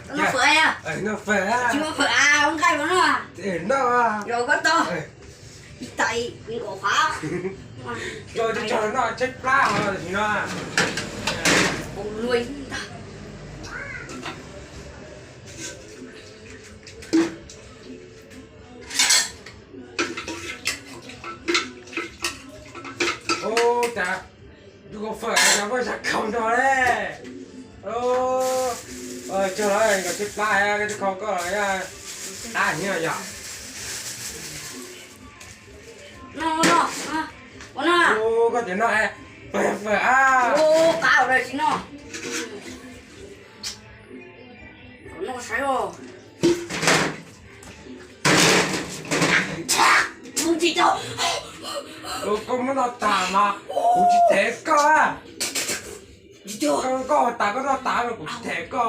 Nó phở à? Ê, nó phở à? Chứ mà phở à, không cay mà nó à? Ê, nó à? Rồi có to. Ê. Tại mình có khóa. Cho, cho, cho nó chết plá hả, thì nó à? Ôi, nuôi ta. Ô, ta. ຢູ່ກໍເຝີ ຈະບໍ່ຈັກຄຳດອກແລະ. ໂອ້ ເອີ ເຈົ້າລະກໍຊິປາຍ ກໍຈະເຂົ້າກໍລະ ຕາຍເຫື່ອຢາ. ໂອ້ ກໍຈະເນາະ ເຝີ ເຝີ ອ້າ. ໂອ້ ປາເອົາໄດ້ຊິເນາະ. ມຶງຊິເຈົ້າ ໂອ້ ກໍມັນເອົາຕາມາ ກູຊິແຕກກໍລະ. ເຈົ້າ ກໍ ກໍຕາ ກໍຕາ ກູຊິແຕກກໍ.